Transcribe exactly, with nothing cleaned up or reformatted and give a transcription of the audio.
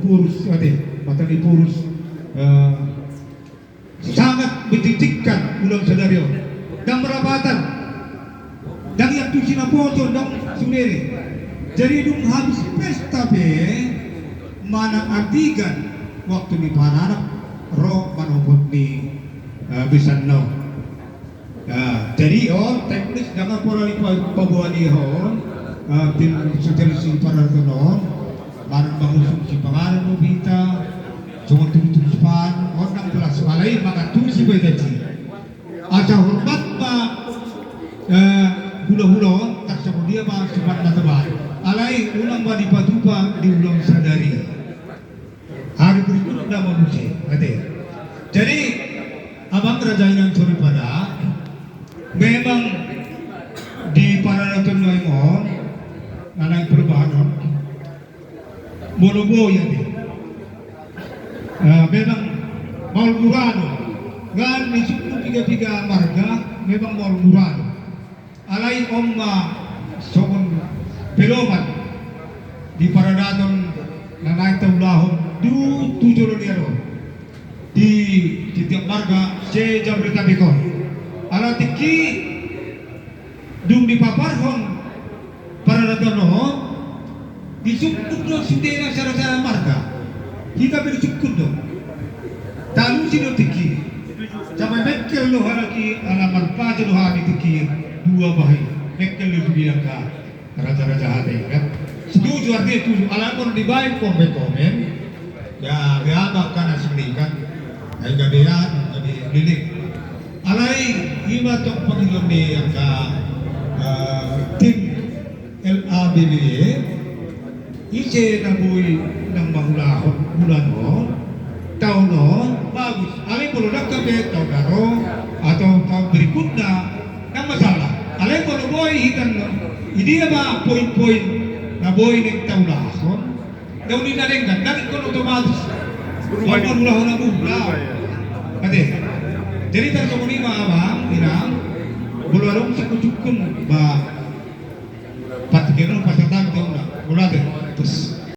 Purus, ate, mata ni purus, eh, sangat menjijikkan ulang sadari on. Ndang marlapatan, ndang iantusi naposo, ndang sudere. Jadi dung habis pesta pe manang andigan waktu ni paranak ro manopot ni, eh, besan on. Jadi on teknis, jangan pola di pabuat i on. Tim suteri si paradaton on manang mangusung si panganon, mau bita songon tubutubu si pan on, nang belas malai mangan tusi bai tadi. Asa hormat ma hula-hula on, tak sama dia ma si pan na tebai. Alai unang ma dipatupa di ulang sadari. Hari berikutna ma muse, ate. Jadi abang raja inang soripada, memang di paradaton nuaeng on na naeng perubahan on. Molo boi, ate, memang maol mura do. Kan ni suku piga-piga marga memang maol mura do. Alai on ma songon pedoman di paradaton na naeng taulahon tu jolo ni ari on di tiap marga se-Jabodetabek on. Ala tingki dung dipaparhon paradaton on, disungkun do sude na sada-sada marga. Hita pe disungkun do. Talusi do tingki. Sampe mengkel do halak i, ala marpasu do hami tingki dua bahi. Mengkel do sude angka raja-raja hata i, kan? Setuju, artinya setuju. Ala molo dibaen komen-komen, ya, gabe abang kan asing ni kan. Ai gabe anu, gabe lelek. Alai ima tong pangidoan ni angka tim L A B B E, ise na boi nang mangulahon bulan on, taon on, bagus. Alai molo ndang gabe, taon na ro atau taon berikutna, ndang masalah. Alai molo boi hita on, i dia ma poin-poin na boi naeng taulahon? Daun ni na denggan, ndang ingkon otomatis. Berubah. Baru ulahon na bula. Ate. Jadi tarsongon i ma abang, inang, molo adong sungkun-sungkun, ba,